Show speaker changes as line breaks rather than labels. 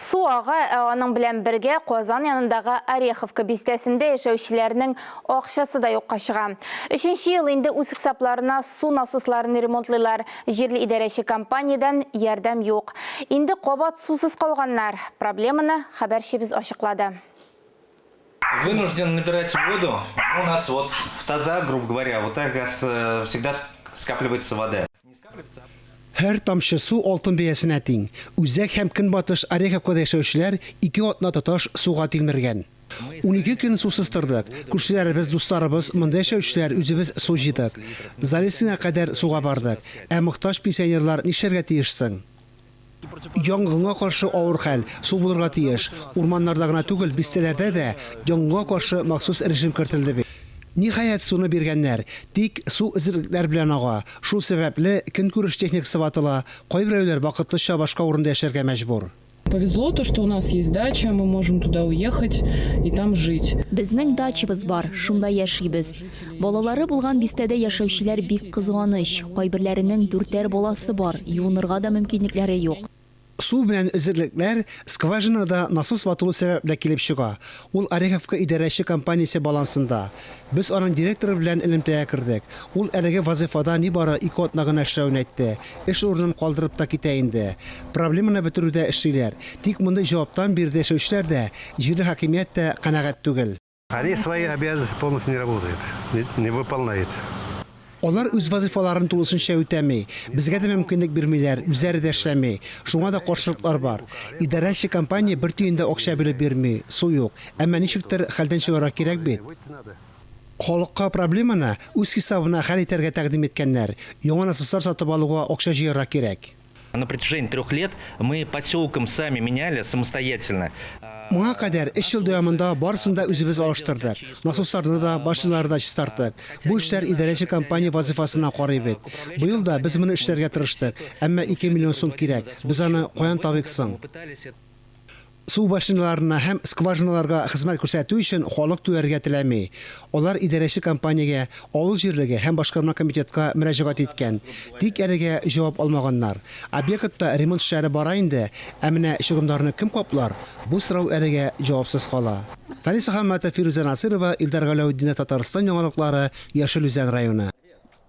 Су ага, ә аның белән бергә Казан янындагы Ореховка бистәсендә яшәүчеләрнең акчасы да юкка чыга. Өченче ел инде үз хисапларына су насосларын ремонтлыйлар. Җирле идарәче компаниядән ярдәм юк. Инде кабат сусыз калганнар. Проблеманы хәбәрчебез ачыклады.
Вынужден набирать воду. У нас вот в таза, грубо говоря, вот так э, всегда скапливается вода.
Һәр тамчы су алтын бәясенә тиң. Үзәк һәм Көнбатыш Ореховкада яшәүчеләр ике атна тоташ суга тилмергән. 12 көн сусыз тордык. Күршеләребез, дусларыбыз, монда яшәүчеләр үзебез су җыйдык. Залесиңа кадәр суга бардык. Ә мохтаҗ пенсионерлар нишләргә тиеш соң? Янгынга каршы авыр хәл, су булырга тиеш. Урманнарда гына түгел, бистәләрдә дә янгынга каршы махсус режим кертелде бит. Ниһаять, суны биргәннәр. Тик су эзерлекләр белән ага. Шул сәбәпле, көнкүреш техникасы ватыла, кайберәүләр вакытлыча башка урында яшәргә мәҗбүр.
Повезло то, что у нас есть дача, мы можем туда уехать и там жить.
Безнең дачабыз бар, шунда яшибез. Балалары булган бистәдә яшәүчеләр бик кызганыч. Кайберләренең дүртәр баласы бар, юынырга да мөмкинлекләре юк.
Су белән өзеклекләр скважинада насос ватылу сәбәпле килеп чыга. Ул Ореховка идарәче компаниясе балансында. Без аның директоры белән элемтәгә кердек. Ул әлеге вазыйфада нибары ике атна гына эшләвен әйтте. Эш урынын калдырып та китә инде. Проблеманы бетерүдә эшлиләр. Тик мондый җаваптан биредә яшәүчеләр дә, җирле хакимият тә канәгать түгел.
Они свои обязанности полностью не работают, не, не выполняют.
Алар үз вазыйфаларын тулысынча үтәми. Безгә дә мөмкинлек бирмиләр, үзләре дә эшләми. Шуңа да каршылыклар бар. Идарәче компания бер тиен дә акча бүлеп бирми, су юк. Әмма ничектер хәлдән чыгарга кирәк бит. Халыкка проблеманы үз хисабына хәл итәргә тәкъдим иткәннәр. Яңа насослар сатып алуга акча җыярга кирәк.
На протяжении трех лет мы поселкам сами меняли самостоятельно.
Моңа кадәр өч ел дәвамында барысын да үзебез алыштырдык. Насосларны да, башняларны да чистарттык. Бу эшләр идарәче компания вазыйфасына карый бит. Быел да без моны эшләргә тырыштык, әмма 2 миллион сум кирәк. Без аны каян табыйк соң? Су башняларына һәм скважиналарга хезмәт күрсәтү өчен халык түләргә теләми. Алар идарәче компаниягә, авыл җирлеге һәм башкарма комитетка мөрәҗәгать иткән. Тик әлегә җавап алмаганнар. Объектта ремонт эшләре бара инде, ә менә чыгымнарны кем каплар? Бу сорау әлегә җавапсыз кала. Фәнис Әхәмәтов, Фирүзә Насыйрова, Илдар Галәүтдинов, Татарстан яңалыклары, Яшел Үзән районы.